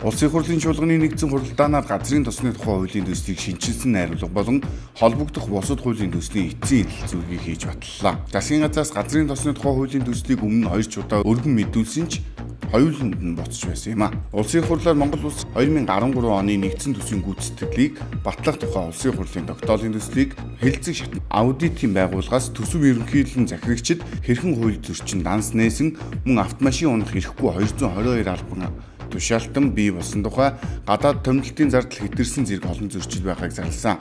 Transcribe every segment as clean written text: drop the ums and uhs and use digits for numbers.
Улсын хурлын чуулганы нэгдсэн хуралдаанаар газрын тосны тухай хуулийн төслийг шинэчилсэн найруулга болон холбогдох бусад хуулийн төслийн эцсийн хэлэлцүүлгийг хийж баталлаа. Засгийн газраас газрын тосны тухай хуулийн төслийг өмнө 2 ч удаа өргөн мэдүүлсэн ч хоёуланд нь буцаж байсан юм а. Улсын хурлаар Монгол улс 2013 оны нэгдсэн төсвийн гүйцэтгэлийг батлах тухай улсын хурлын тогтоолын төслийг хэлэлцэг шатны аудитын байгууллагаас төсөв ерөнхийлөн захирагчид хэрхэн хууль зөрчин данс нээсэн мөн автомашин унах эрхгүй 222 албан тушаалтан бий болсон тухай гадаад томилтын зардал хэтэрсэн зэрэг олон зөрчил байгааг зарласан.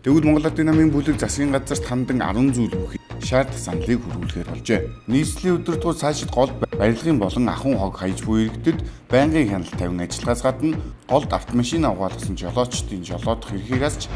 Тэгвэл Монгол Ардын намын бүлэг засгийн газарт хандан 10 зүйл бүхий шаардах саналыг хөрвүүлэхээр болжээ. Нийслэлийн өдөртгүүд цаашид гол барилгын болон ахуйн хог хаяж буй иргэдэд байнгын хяналт тавин ажиллагаас гадна голд автомашина угаалгасан жолоочдын жолоодох эрхийг асч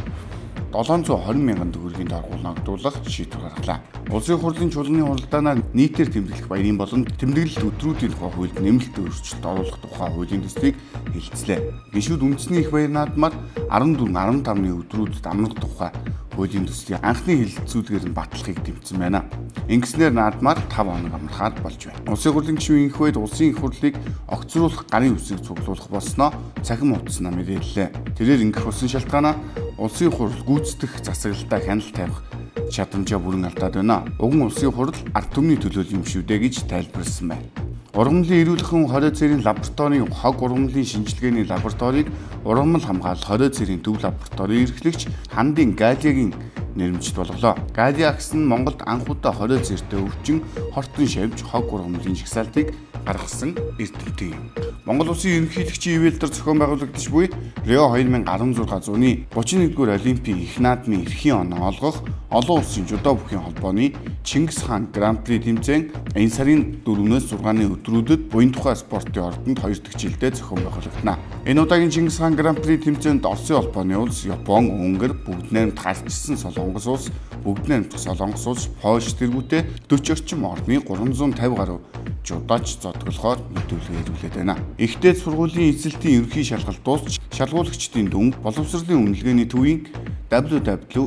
720 мянган төгрөгийн торгуул ногдуулах шийдвэр гаргалаа. Улсын хурлын чуулганы хуралдаанаар нийтээр тэмдэглэх баярын болон тэмдэглэлт өдрүүдийн тухай хуульд нэмэлт өөрчлөлт оруулах тухай хуулийн төслийг хэлэлцлээ. Гишүүд үндэсний их баяр наадмаар 14 15-ны өдрүүдэд амрах тухай хуулийн төслийг анхны хэлэлцүүлгээр нь батлахыг дэмжсэн байна. Ингэснээр наадмаар 5 хоног амрахаар болж байна. Улсын хурлын гишүүн Инхвэд улсын их хурлыг огцруулах гарын үсгийг цуглуулах болсноо цахим хуудаснаа мэдээллээ. Тэрээр ингэх болсон шалтгаанаа улсын хурал гүйцэтгэх засаглалдаа хяналт тавих чадамжаа бүрэн алдаад байна. Уг нь улсын хурал ард түмний төлөөлөл юм шүү дээ гэж тайлбарласан байна. Ургамлын эрүүл мэндийн хорио цэрийн лабораторийн хог ургамлын шинжилгээний лабораторийг ургамал хамгаалал хорио цэрийн төв лабораторийн эрхлэгч Хандын Галиагийн нэрмжит болголоо. Галиа агс нь Монголд анх удаа хорио цэртэй өвчин хортон шавж хог ургамлын жагсаалтыг гаргасан эрдэмтэн юм. Монгол Улсын ерөнхийлөгчийн ивэлдэр зохион байгуулагдаж буй Рио 2016 зууны 31-р Олимпийн их наадмын эрхийн оноо олгох олон улсын жүдо бүхийн холбооны Чингис хаан Гран-при тэмцээн энэ сарын 4-өөс 6-ны өдрүүдэд буян тухай спортын ордонд 2 дахь жилдээ зохион байгуулагдана. Энэ удаагийн Чингис хаан Гран-при тэмцээнд Оросын холбооны улс, Япон, Унгар, бүгд найрамдах альчсан Солонгос улс, бүгд найрамдах Солонгос улс, Польш тэргүүтээ 40 орчим орны 350 гаруй жудаач зодглохоор мэдүүлгээ ирүүлээд байна. Ихтэй сургуулийн эзэлтийн ерөнхий шалгалт дуусч шалгуулагчдын дүн боловсролын үнэлгээний төвийн www.eecc-ийн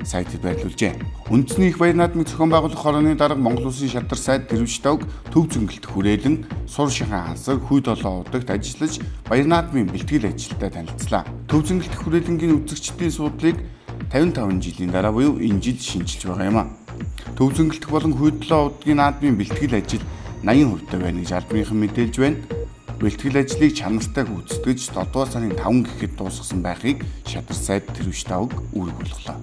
сайтад байрлуулжээ. Үндэсний их баяр наадмыг зохион байгуулах хорооны дарга Монгол Улсын шатар сайд Тэрвш Давг төв зөнгэлт хүрээлэн сур шахан хансаг хүй долоо удагт ажиллаж баяр наадмын бэлтгэл ажилтай танилцлаа. Төв зөнгэлт хүрээлэнгийн үзэгчдийн суудлыг 55 жилийн дараа буюу энэ жил шинчилж байгаа юм а. Төв зөнгэлтөх болон хүй долоо удгийн наадмын бэлтгэл ажил 80% та байна гэж албаныхан мэдээлж байна. Бэлтгэл ажлыг чанартай гүйцэтгэж 7 дугаар сарын 5 гэхэд дуусгасан байхыг шатар сайд Тэрвш Давг үүрэг болголоо.